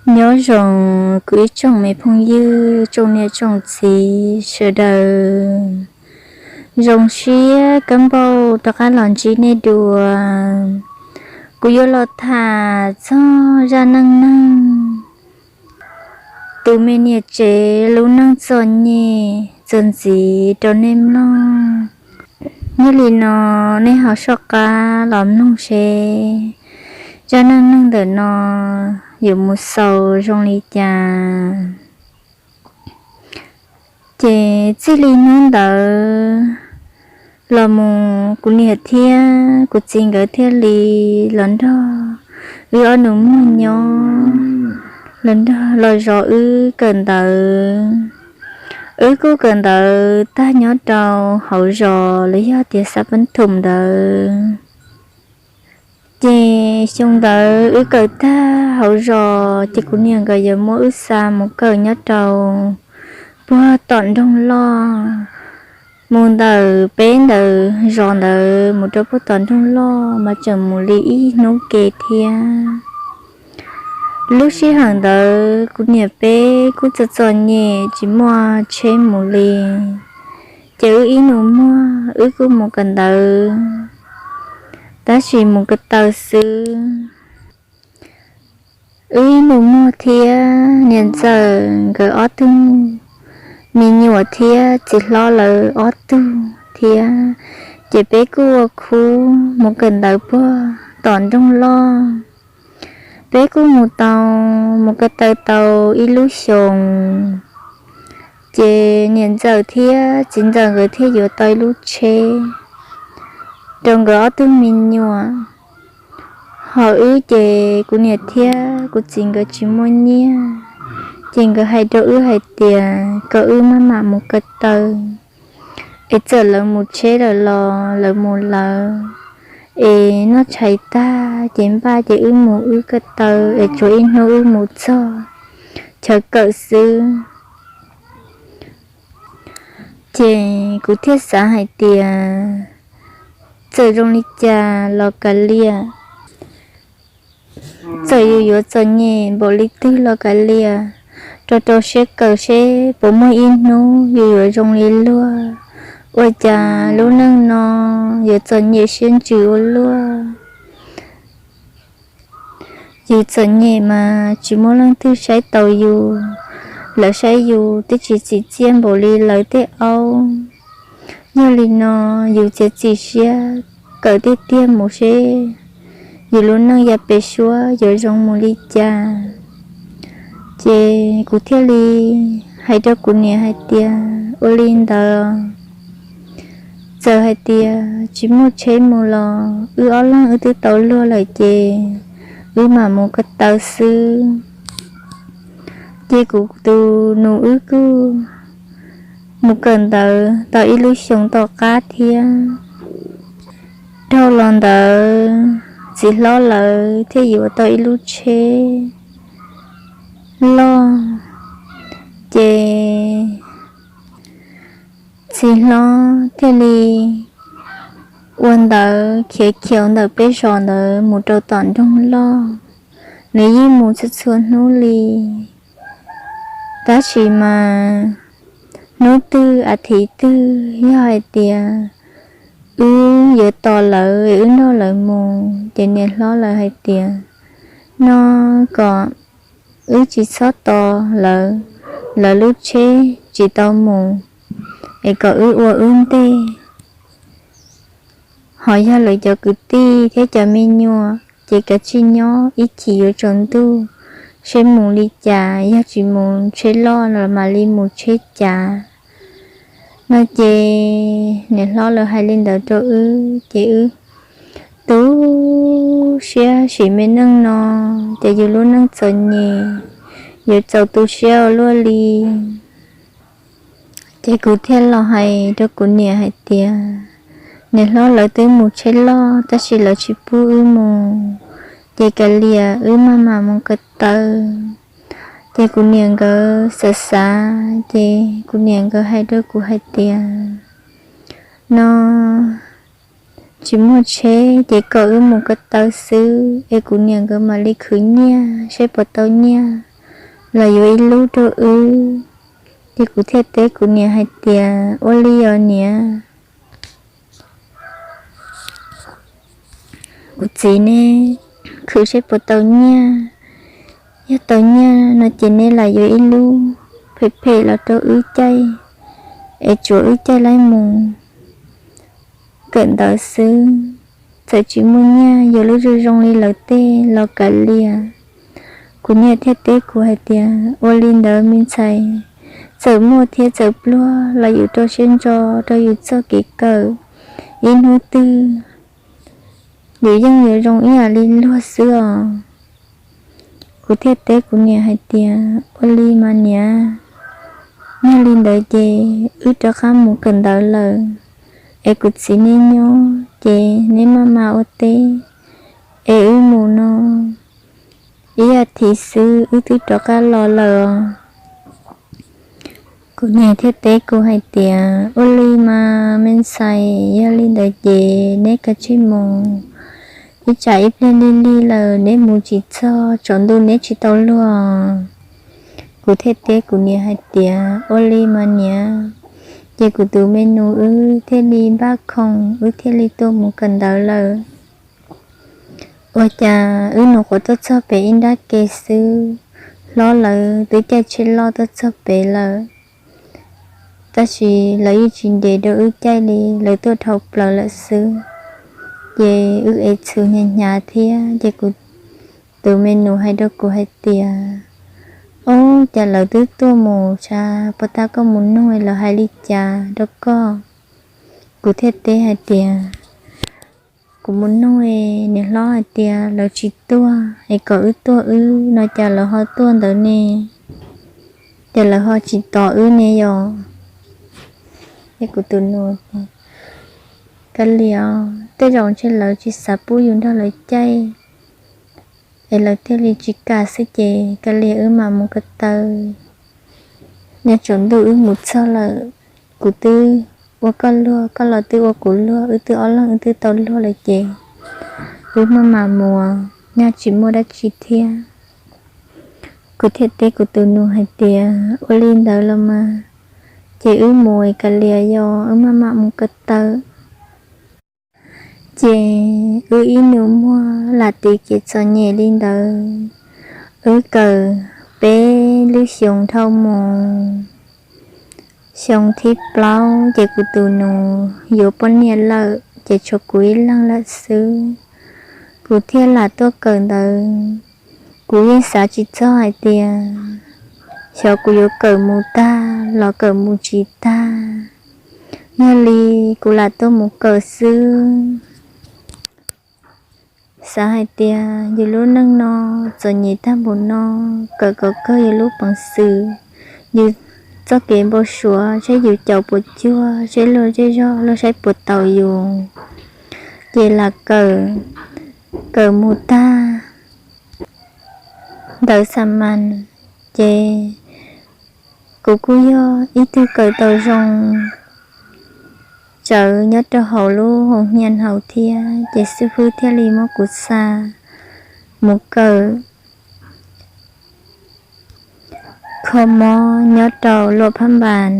Nyob zoo kuv ib tsoom me phooj ywg, tsoom niam tsoom txiv sawv daws. Zoo siab kab npauj rov qab los ntsib nej dua. Kuv yuav los tham txog zaj neej neeg tus me niam tsev lub neej txom nyem txuas ntxiv rau nej mloog. Yog li no, nej ho soj qab los mloog seb zaj neej neeg ntawm no yuav mus xaus zoo li cas. Ces txij li hnub ntawd los mus kuv niam thiab kuv txiv nkawd thiaj li los nrog wb ob nus muag nyob, los nrog los zov wb kawm ntawv. Wb kuj kawm ntawv tag nyob rau hauv zos los yog tias xav pab thum ntawd. Ces xyoo ntawd wb kawm tag hauv zos ces kuv niam nkawd yuav muab wb xa mus kawm nyob rau puag tom nroog loj. Mus ntawm peb ntawd zos ntawd mus rau puag tom nroog loj mas tseem mus li ib hnub ke thiab. Lub sij hawm ntawd kuv niam peb kuj txom txom nyem tsis muaj tsheb mus li. Ces wb ib nus muag wb kuj mus kawm ntawv, tab sis mus ko taw xwb. Wb ib nus muag thiab niam ntxawm nkawd ob tug me nyuam thiab txiv hlob lawv ob tug thiab, ces peb kuj ua khub mus kawm ntawv puag tom nroog loj. Peb kuj mus tau, mus ko taw tau ib lub xyoos, ces niam ntxawm thiab txiv ntxawm nkawd thiaj yuav tau ib lub tsheb rau nkawd ob tug me nyuam. Ho wb ces kuv niam thiab kuv txiv nkawd tsis muaj nyiaj, ces nkawd hais rau wb hais tias kom wb maj mam mus ko taw, es txawm lawv mus tsheb lawm los lawv mus lawv, es noj tshais tag ces npaj ces wb mus wb ko taw es tsuas ib hnub wb mus txog chaw kawm xwb. Ces kuv thiaj xav hais tias txawm zoo li cas los kav liam, txawm yus yuav txom nyem npaum li twg los kav liam, rau rau siab kawm seb puas muaj ib hnub yus yuav zoo li luag. Ua cas lub neej no yuav txom nyem siab ntsws ua luaj. Yus txom nyem mas tsis muaj leej twg saib taus yus, lawv saib yus twb tsis txim txiaj npaum li lawv tej aub. Yog li no, yus txiav txim siab kawm tiag tiag mus seb yus lub neej yav pem suab yuav zoo mus li cas. Ces kuv thiaj li hais rau kuv niam hais tias ua li ntawd, txawm hais tias tsis muaj tsheb mus los wb ob leeg wb twb tau luag lawm ces wb mam mus ko taw xwb. Ces kuv tus nus wb kuj mus kawm ntawv tau ib lub xyoos tom qab thiab. Dhau los ntawd txiv hlob lawv thiaj yuav tau ib lub tsheb loj, ces txiv hlob thiaj li ua ntawv khiav khiav ntawm peb zos ntawd mus rau tom nroog loj. Nws yeej mus txhua txhua hnub li, tab sis mas hnub twg a thiv twg yog hais tias wb yuav tos lawv es wb nrog lawv mus ces niam hlob lawv hais tias no kom wb tsis txhob tos lawv, lawv lub tsheb tsis tau mus, es kom wb ua wb ntej. Ho yog lawv cov kwv tij thiab cov me nyuam ces kav tsij nyob ib chim yuav tsaus ntuj, seb mus li cas, yog tsis mus tsheb loj los mam li mus tsheb cav. No ces niam hlob lawv hais li ntawd rau wb ces wb tu siab sim me neej no, ces yus lub neej txom nyem, yuav txaus tu siab ua luaj li. Ces kuv thiaj los hais rau kuv niam hais tias niam hlob lawv twb mus tsheb loj tab sis lawv tsis pub wb mus, ces kav liam wb maj mam mus ko taw. Ces kuv niam nkawd xav xav ces kuv niam nkawd hais rau kuv hais tias no tsis muaj tsheb ces kom wb mus ko taw xwb es kuv niam nkawd mam li khwv nyiaj seb puas tau nyiaj los yuav ib lub rau wb. Ces kuv thiaj teb kuv niam hais tias, ua li os niam, kuv txiv neb khwv seb puas tau nyiaj, yog tau nyiaj no ces neb lam yuav ib lub phem phem los rau wb caij, es tsuav wb caij laib mus kawm ntawv xwb. Txawm tsis muaj nyiaj yuav lub zoo zoo li lawv tej los kav liam. Kuv niam thiaj teb kuv hais tias, ua li ntawd me ntxhais, txawm muaj thiab txawm pluag los yus rau siab ntso rau yus txoj kev kawm, ib hnub twg yus yeej yuav zoo ib yam li luag xwb os. Kuv thiaj teb kuv niam hais tias, ua li mas niam, yog li ntawd ces wb rov qab mus kawm ntawv lawm, es kuv txiv neb nyob ces neb maj mam ua teb, es wb mus no ib yam thiv xwb wb twb rov qab los lawm os. Kuv niam thiaj teb kuv hais tias, ua li mas me ntxhais, yog li ntawd ces neb kav tsij mus, ib tsam ib pliag lig lig lawm neb mus tsis txog, tsaus ntuj neb tsis tau luag. Kuv thiaj teb kuv niam hais tias, ua li mas niam. Ces kuv tus me nus wb thiaj li npaj khoom, wb thiaj li tuaj mus kawm ntawv lawm. Ua cas wb nyuam qhuav tuaj txog pem ib nrab ke xwb, hlob lawv twb caij tsheb loj tuaj txog pem lawm, tab sis lawv yeej tsis nres rau wb caij li, lawv tuaj dhau plaws lawm xwb. Ces wb ev txhus hnyav hnyav thiab, ces kuv tus me nus hais rau kuv hais tias, ob, cas lawv twb tuaj mus, tsam puas tas koj mus nug lawv hais li cas rau koj. Kuv thiaj teb hais tias, kuv mus nug niam hlob hais tias lawv tsis tuaj es kom wb tuaj wb no, cas lawv ho tuaj ntawd ne, ces lawv ho tsis tos wb ne yom. Ces kuv tus nus, kav liam, tej zaum ntshe lawv tsis xav pub yus nrog lawv caij, es lawv thiaj li tsis kam xwb, ces kav liam wb mam mus ko taw. Nyob tsaus ntuj wb mus txog lawm, kuv twb ua koj luag, koj los twb ua kuv luag, wb twb ob leeg wb twb tau luag lawm ces wb maj mam mus, nyaj tsis muaj dab tsi thiab. Kuv thiaj teb kuv tus nus hais tias, ua li ntawd los mas, ces wb mus kav liam yom, wb maj mam mus ko taw. Ces wb ib nus muag lam tiv kev txom nyem li ntawd. Wb kawm peb lub xyoos dhau mus, xyoo thib plaub ces kuv tus nus yuav poj niam lawm, ces tshuav kuv ib leeg lawm xwb. Kuv thiaj lam tuaj kawm ntawv. Kuv yeej xav tsis txog hais tias xyov kuv yuav kawm mus tag los kawm mus tsis tag. Yog li kuv lam tuaj mus kawm xwb. Xav hais tias yus lub neej no txom nyem tag npaum no, kawm kom kawg yus lub peev xwm, yus txoj kev npau suav seb yus caum puas cuag, seb luag zej zog luag saib puas taus yus, ces lam kawm, kawm mus tag ntawd xa mas, ces kuv kuj yog ib tug kawm tau zoo tsawv nyob rau hauv lub hoo hnyiaj hauv thiab, ces xib fwb thiaj li muab kuv xa mus kawm kho mob nyob rau Luam Phaj Npas.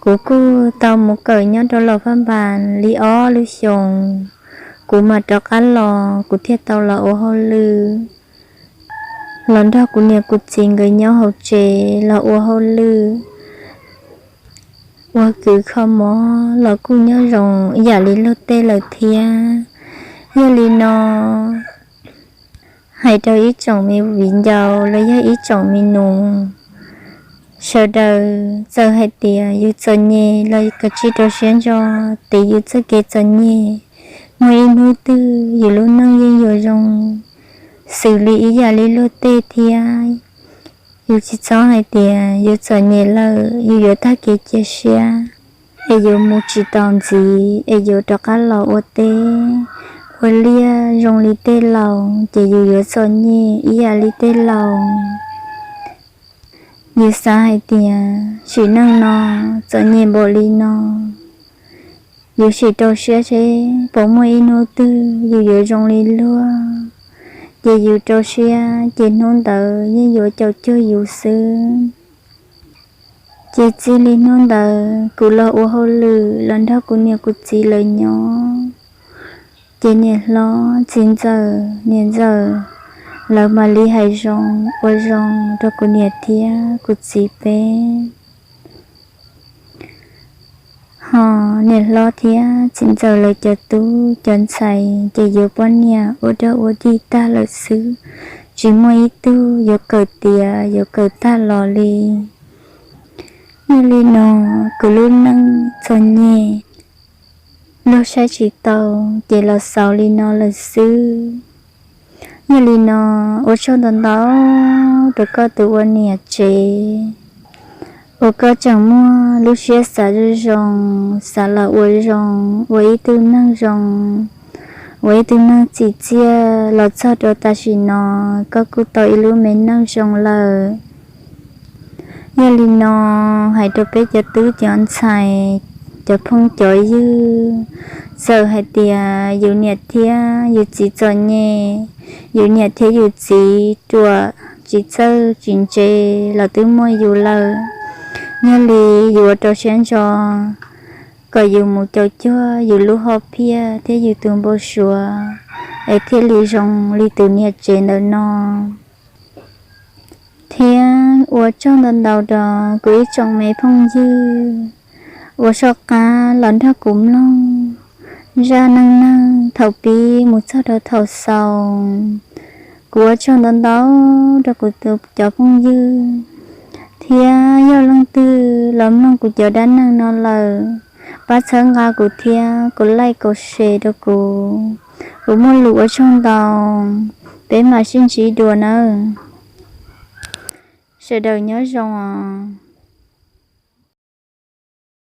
Kuv kuj tau mus kawm nyob rau Luam Phaj Npas li ob lub xyoos, kuv mam rov qab los, kuv thiaj tau los ua hauj lwm, los nrog kuv niam kuv txiv nkawd nyob hauv tsev los ua hauj lwm, ua kws kho mob los kuj nyob zoo ib yam li luag tej lawm thiab. Yog li no, hais rau ib tsoom me viv ncaus los yog ib tsoom me nus sawv daws, txawm hais tias yus txom nyem los kav tsij rau siab ntso tiv yus txoj kev txom nyem. Muaj ib hnub twg yus lub neej yeej yuav zoo xws li ib yam li luag tej thiab. Yus tsis txhob hais tias yus txom nyem lawm yus yuav tag kev cia siab, es yuav mus tsis taus ntxiv, es yuav rov qab los ua teb ua liaj zoo li tej laus, ces yus yuav txom nyem ib yam li tej laus. Yus xav hais tias sim neej no txom nyem npaum li no, yus sim rau siab seb puas muaj ib hnub twg yus yuav zoo li luag. ces yus rau siab ces hnub ntawd yeej yuav caum cuag yus xwb. Ces txij li hnub ntawd kuv los ua hauj lwm los nrog kuv niam kuv txiv lawv nyob. Ces niam hlob, txiv ntxawm, niam ntxawm lawv mam li hais zoo ua zoo rau kuv niam thiab kuv txiv peb. Ho niam hlob thiab txiv ntxawm lawv cov tub cov ntxhais ces yuav poj niam ua dog ua dig tag lawm xwb, tsis muaj ib tug yuav kawm tiav yuav kawm tag los li. Yog li no kuv lub neej txom nyem, luag saib tsis taus ces los xaus li no lawm xwb. Yog li no ua tsaug ntau ntau rau koj tus ua niam tsev uas koj tseem muaj lub siab xav zoo zoo, xav los ua zoo, ua ib tug neeg zoo, ua ib tug neeg tsim txiaj los txog rau tam sim no koj kuj tau ib lub me neej zoo lawm. Yog li no hais rau peb cov tub cov ntxhais, cov phooj cov ywg, txawm hais tias yus niam thiab yus txiv txom nyem, yus niam thiab yus txiv ruam tsis txawj tsis ntse los twb muaj yus lawm. Yog li yuav rau siab ntso kom yus mus caum cuag yus lub hom phiaj thiab yus tus npau suav es thiaj li zoo li tus niam tsev ntawm no. Thiab ua tsaug ntau ntau rau kuv ib tsoom me phooj ywg uas soj qab los nrog kuv mloog zaj neej neeg thaum pib mus txog rau thaum xaus. Kuv ua tsaug ntau ntau rau kuv tus cov phooj ywg thiab yog leej twg los mloog kuv cov dab neeg no lawm, pab txhawb nqa kuv thiab kuv like kuv share rau kuv. Kuv muaj lus ua tsaug ntau, peb mam sib ntsib dua nawb. Sawv daws nyob zoo os.